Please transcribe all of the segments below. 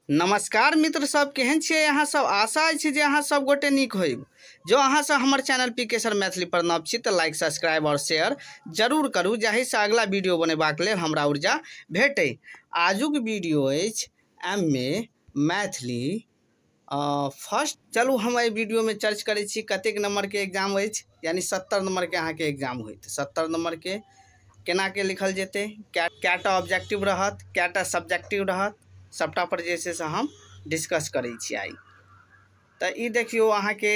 नमस्कार मित्र सब, केहन छियै अहाँ सब? आशा अछि जे अहाँ सब गोटे नीक होइब। जो अहाँ सब हमर चैनल पी.के सर मैथिली पर नव छी तऽ लाइक, सब्सक्राइब और शेयर जरूर करू, जाहिसँ अगला वीडियो बनेबाक लेल हमरा ऊर्जा भेटै। आजुक वीडियो अछि एम.ए. मैथिली फर्स्ट। चलू हम एहि वीडियोमे चर्च करै छी कतेक नंबरके एग्जाम अछि, यानी 70 नंबरके अहाँके एग्जाम होइत। 70 नंबरके केना के लिखल जेतै, कएटा ऑब्जेक्टिव रहत, कएटा सब्जेक्टिव रहत, सबटा पर जे छै से हम डिस्कस करै छी आइ। तऽ ई देखियौ, अहाँके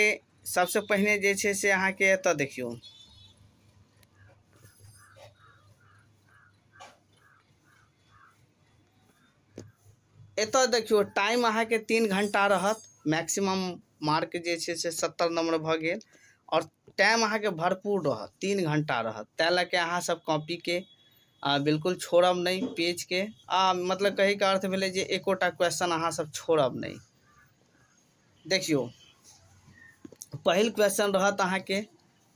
सबसँ पहिने जे छै से अहाँके एतऽ देखियौ, एतऽ देखियौ टाइम अहाँके 3 घंटा रहत। मैक्सिमम मार्क जे छै से 70 नंबर भऽ गेल और टाइम अहाँके भरपूर रहत, 3 घंटा रहत। ताहि लऽ के अहाँ सब कॉपीके बिल्कुल छोड़ब नहि, पेजके मतलब कहैके अर्थ भेलै जे एकोटा क्वेश्चन अहाँ सब छोड़ब नहि। देखियौ, पहिल क्वेश्चन रहत अहाँके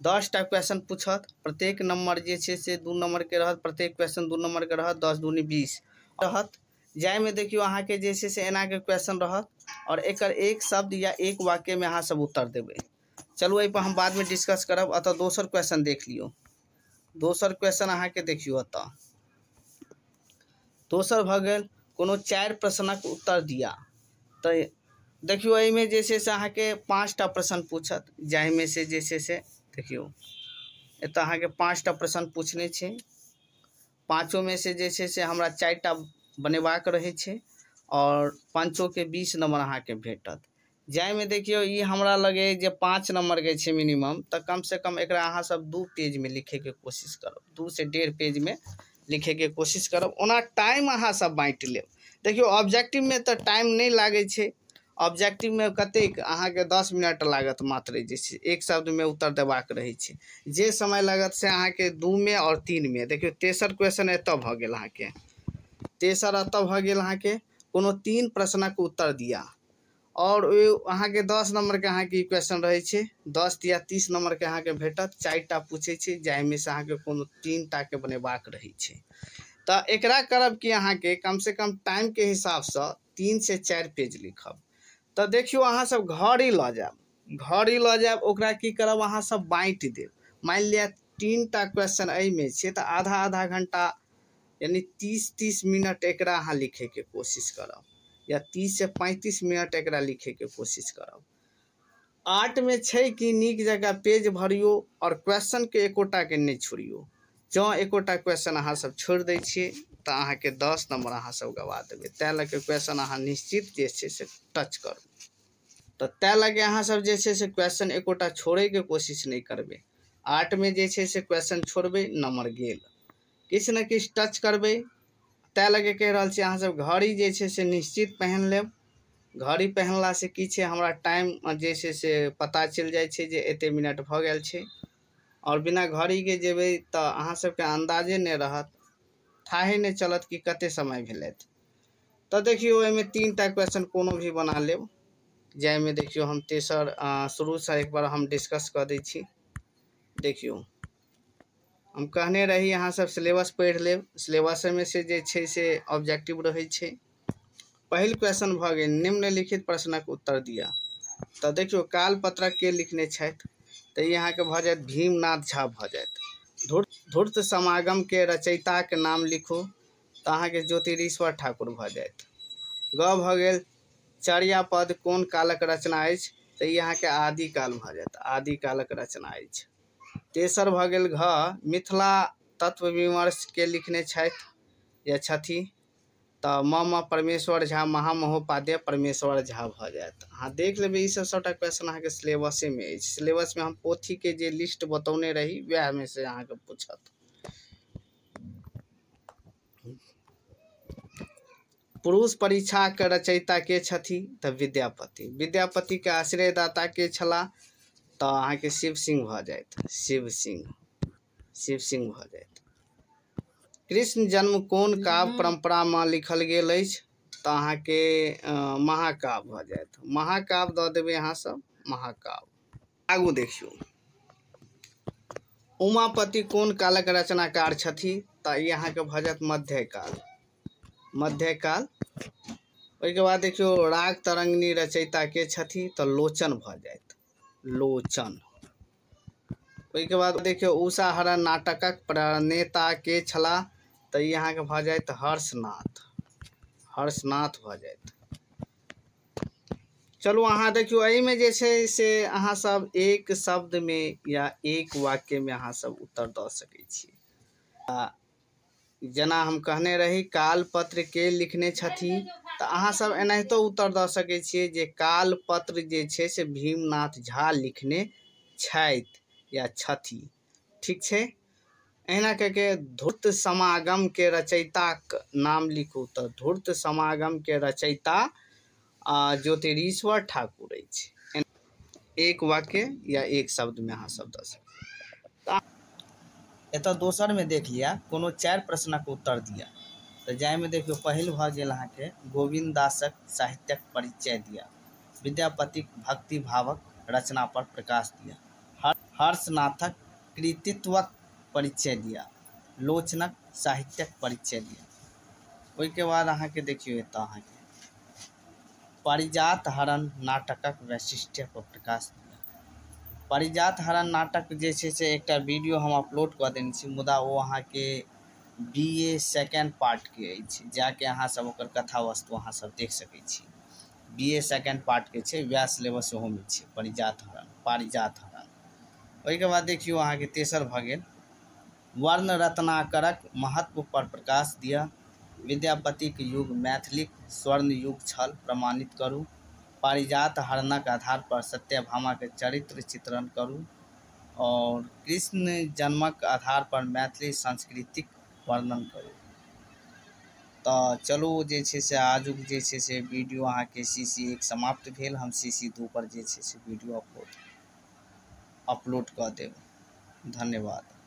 10टा क्वेश्चन पूछत। प्रत्येक नंबर जे छै से 2 नंबरके रहत, प्रत्येक क्वेश्चन 2 नंबरके रहत, 10 दूनी 20 रहत। जाहिमे देखियौ अहाँके जे छै से एनाके क्वेश्चन रहत और एकर एक शब्द या एक वाक्यमे अहाँ सब उत्तर देबै। चलू एहि पर हम बादमे डिस्कस करब। अतः दोसर क्वेश्चन देख लियौ। दोसर क्वेश्चन अहाँके देखियौ, एतऽ दोसर भऽ गेल कोनो 4 प्रश्नक उत्तर दिया। तऽ देखियौ एहिमे जे छै से अहाँके 5टा प्रश्न पूछत, जाहिमे से जे छै से देखियौ एतऽ अहाँके 5टा प्रश्न पूछने छै। पाँचोमे से जे छै से हमरा 4टा बनेबाक रहै छै और पाँचोके 20 नंबर अहाँके भेटत। जाहिमे देखियौ ई हमरा लगे जे 5 नंबरके छै मिनिमम, तऽ कमसँ कम एकरा अहाँ सब 2 पेजमे लिखैके कोशिश करब, 2 से 1.5 पेजमे लिखैके कोशिश करब। ओना टाइम अहाँ सब बाँटि लेब। देखियौ ऑब्जेक्टिवमे तऽ टाइम नहि लागै छै, ऑब्जेक्टिवमे कतेक अहाँके 10 मिनट लागत मात्र, जे छै एक शब्दमे उत्तर देबाक रहै छै। जे समय लागत से अहाँके 2 में और 3 में। देखियौ तेसर क्वेश्चन एतऽ भऽ गेल अहाँके, तेसर एतऽ भऽ गेल अहाँके कोनो 3 प्रश्नक उत्तर दिया और अहाँके 10 नंबरके अहाँके ई क्वेश्चन रहै छै। 10 या 30 नंबरके अहाँके भेटत। 4टा पूछै छै, जाहिमे से अहाँके कोनो 3टाके बनेबाक रहै छै। तऽ एकरा करब कि अहाँके कमसँ कम टाइमके हिसाबसँ 3 से 4 पेज लिखब। तऽ देखियौ अहाँ सब घड़ी लऽ जायब, घड़ी लऽ जायब, ओकरा की करब अहाँ सब बाँटि देब। मानि लिअ 3टा क्वेश्चन एहिमे छै तऽ आधा आधा घंटा यानी 30-30 मिनट एकरा अहाँ लिखैके कोशिश करब, या 30 से 35 मिनट एकरा लिखैके कोशिश करब। आर्ट में छै कि नीक जगह पेज भरियौ और क्वेश्चनके एकोटाके नहि छोड़ियौ। जँ एकोटा क्वेश्चन अहाँ सब छोड़ि दै छियै तऽ अहाँके 10 नंबर अहाँ सब गवा देबै। ताहि लऽ के क्वेश्चन अहाँ निश्चित जे छै से टच करू। तऽ ताहि लऽ के अहाँ सब जे छै से क्वेश्चन एकोटा छोड़ैके कोशिश नहि करबै। आर्टमे जे छै से क्वेश्चन छोड़बै, नंबर गेल। किछु ने किछु टच करबै। ताहि लऽ के कहि रहल छी अहाँ सब घड़ी जे छै से निश्चित पहिन लेब। घड़ी पहिनलासँ की छै, हमरा टाइम जे छै से पता चलि जाइ छै जे एते मिनट भऽ गेल छै। आओर बिना घड़ीके जेबै तऽ अहाँ सबके अन्दाजे नहि रहत, थाहे नहि चलत कि कते समय भेलै। तऽ देखियौ एहिमे 3टा क्वेश्चन कोनो भी बना लेब। जाहिमे देखियौ हम तेसर शुरूसँ एक बार हम डिस्कस कऽ दै छी। देखियौ हम कहने रही अहाँ सब सिलेबस पढ़ि लेब, सिलेबसमे से जे छै से ऑब्जेक्टिव रहै छै। पहिल क्वेश्चन भऽ गेल निम्नलिखित प्रश्नक उत्तर दिया। तऽ देखियौ कालपत्रक के लिखने छथि, तऽ ई अहाँके भऽ जायत भीमनाथ झा भऽ जायत। धूर्त समागमके रचयिताके नाम लिखू, तऽ अहाँके ज्योतिरीश्वर ठाकुर भऽ जायत। ग भऽ गेल चर्यापद कोन कालक रचना अछि, तऽ ई अहाँके आदिकाल भऽ जायत, आदिकालक रचना अछि। तेसर भऽ गेल घ मिथिला तत्व विमर्श के लिखने छथि या छथि, तऽ म परमेश्वर झा महामहोपाध्याय परमेश्वर झा भऽ जायत। अहाँ देख लेबै ई सब सबटा क्वेश्चन अहाँके सिलेबसेमे अछि। सिलेबसमे हम पोथीके जे लिस्ट बतौने रही वएहमे से अहाँके पूछत। पुरुष परीक्षाके रचयिता के छथि, तऽ विद्यापति। विद्यापतिके आश्रयदाता के छलाह, तऽ अहाँके शिव सिंह भऽ जायत, शिव सिंह, शिव सिंह भऽ जायत। कृष्ण जन्म कोन काव्य परम्परामे लिखल गेल अछि, तऽ अहाँके महाकाव्य भऽ जायत। महाकाव्य दऽ देबै अहाँ सब, महाकाव्य। आगू देखियौ उमापति कोन कालक रचनाकार छथि, तऽ ई अहाँके भऽ जायत मध्यकाल। मध्यकाल ओहिके बाद देखियौ राग तरंगिणी रचयिता के छथि तऽ लोचन भऽ जायत, लोचन। ओहिके बाद देखियौ उषाहरण नाटकक प्रणेता के छलाह तऽ ई अहाँके भऽ जायत हर्षनाथ, हर्षनाथ भऽ जायत। चलू अहाँ देखियौ एहिमे जे छै से अहाँ सब एक शब्दमे या एक वाक्यमे अहाँ सब उत्तर दऽ सकै छी। आ जेना हम कहने रही कालपत्र के लिखने छथि तऽ अहाँ सब एनाहितो उत्तर दऽ सकै छियै जे कालपत्र जे छै से भीमनाथ झा लिखने छथि या छथि। ठीक छै, एहिना कऽ के धूर्त समागम के रचयिताक नाम लिखू तऽ धूर्त समागम के रचयिता ज्योतिरीश्वर ठाकुर अछि। एक वाक्य या एक शब्दमे अहाँ सब दऽ सकै। एतऽ दोसरमे देख लिअ कोनो 4 प्रश्नक उत्तर दिअ तऽ जाहिमे देखियौ पहिल भऽ गेल अहाँके गोविन्द दासक साहित्यक परिचय दिअ, विद्यापतिक भक्ति भावक रचना पर प्रकाश दिअ, हर्षनाथक कृतित्वक परिचय दिअ, लोचनक साहित्यक परिचय दिअ। ओहिके बाद अहाँके देखियौ एतऽ अहाँके पारिजात हरण नाटकक वैशिष्ट्य पर प्रकाश दिअ। पारिजात हरण नाटक जे छै से एकटा वीडियो हम अपलोड कऽ देने छी, मुदा ओ अहाँके BA second पार्टके अछि, जाके अहाँ सब ओकर कथा वस्तु अहाँ सब देख सकै छी। BA second पार्टके छै, वएह सिलेबस ओहोमे छै पारिजात हरण, पारिजात हरण। ओहिके बाद देखियौ अहाँके तेसर भऽ गेल वर्ण रत्नाकरक महत्व पर प्रकाश दिअ, विद्यापतिक युग मैथिलीक स्वर्ण युग छल प्रमाणित करू, पारिजात हरणक आधार पर सत्यभामा के चरित्र चित्रण करू और कृष्ण जन्मक आधार पर मैथिली संस्कृतिक वर्णन करू। तऽ चलू जे छै से आजुक जे छै से वीडियो अहाँके CC1 समाप्त भेल। हम CC2 पर जे छै से वीडियो अपलोड कऽ देब। धन्यवाद।